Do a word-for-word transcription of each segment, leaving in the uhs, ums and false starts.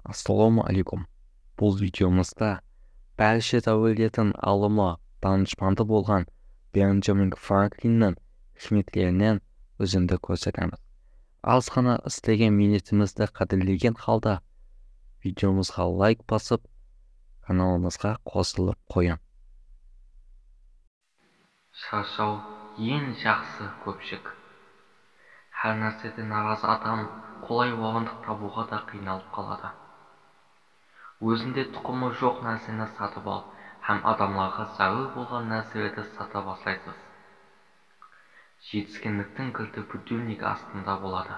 Assalawma aleykum. Bul videomızda bárshe dáwirlerdiń alımı, danıshpandı bolǵan Benjamin Franklinniń hikmetlerinen úzindi kórsetemiz. Az ǵana islegen miynetimizdi qádirlegen halda videomızǵa layk basıp, kanalımızǵa qosılıp qoyıń. Sharshaw eń jaqsı kópshik. Hár nárseden narazı adam qolay orındıq tabıwǵa da qıynalıp qaladı. Ózinde tuqımı joq nárseni satıp al hám adamlarǵa zárúr bolǵan nárselerdi sata baslaysız. Jetiskenliktiń gilti budilnik astında boladı.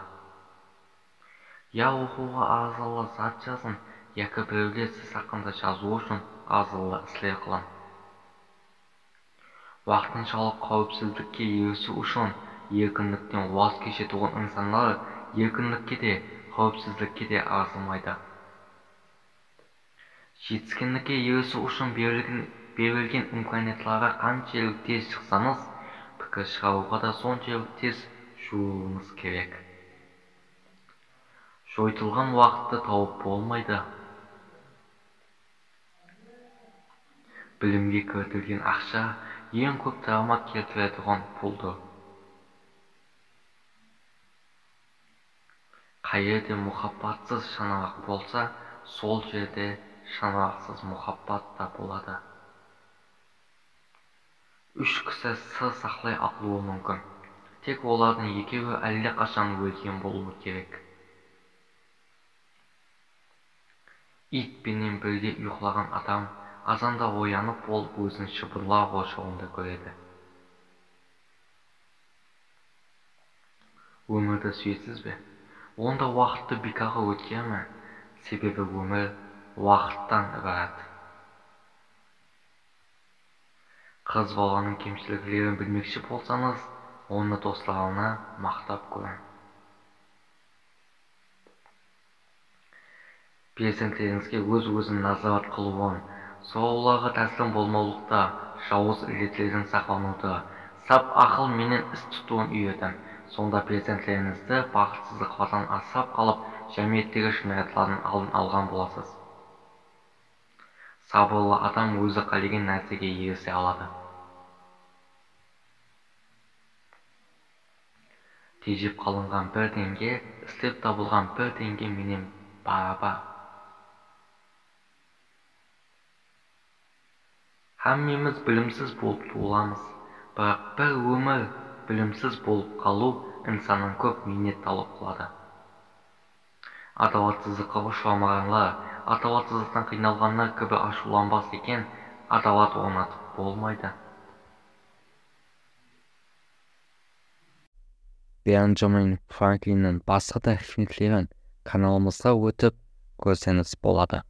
Ya oqıwǵa arzılı zat jazıń, yaki birewler siz haqqında jazıwı ushın arzılı isler qılıń. Waqtınshalıq qáwipsizlikke erisiw ushın erkinlikten waz keshetuǵın insanlar erkinlikke de, qáwipsizlikke de arzımaydı. Jetiskenlikke erisiw ushın berilgen, berilgen imkaniyatlarǵa qanshelli tez shıqsańız, pikir shıǵarıwǵa da sonshelli tez juwırıwıńız kerek. Joytılǵan waqıttı tawıp bolmaydı. Bilimge kiritilgen aqsha eń kóp dáramat keltiretuǵın puldır. Qayerde muhabbatsız shańaraq bolsa, sol jerde shańaraqsız muhabbat ta boladı. Úsh kisi sır saqlay alıwı múmkin. Tek olardıń ekewi álle qashan ólgen bolıwı kerek. Iyt penen birge uyıqlaǵan adam azanda oyanıp bolıp ózin shıbınlar qorshawında kóredi. Ómirdi súyesiz be? Onda waqıttı biykarǵa ótkerme, sebebi ómir waqıttan ibarat. Qız balanıń kemshiliklerin bilmekshi bolsańız, onı doslarına maqtap kóriń. Perzentlerińizge óz-ózin nazarat qılıwın, sorawlarǵa táslim bolmawlıqta, jawız illetlerden saqlanıwdı, sap aqıl menen is tutıwın úyretiń. Sonda perzentlerińizdi baxıtsızlıqlardan asırap qalıp, jámiyettegi jınayatlardıń aldın alǵan bolasız. Sabırlı adam ózi qálegen nársege erise aladı. Tejep qalınǵan bir teńge, islep tabılǵan bir teńge menen barabar. Hámmemiz bilimsiz bolıp tuwılamız, biraq bir ómir bilimsiz bolıp qalıw insannan kóp miynet talap qıladı. Adalatsızlıqqa ushıramaǵanlar, adalatsızlıqtan qıynalǵanlar kibi ashıwlanbas eken, adalat ornatıp bolmaydı. Benjamin Franklinniń basqa da hikmetlerin kanalımızǵa ótip kórseńiz boladı.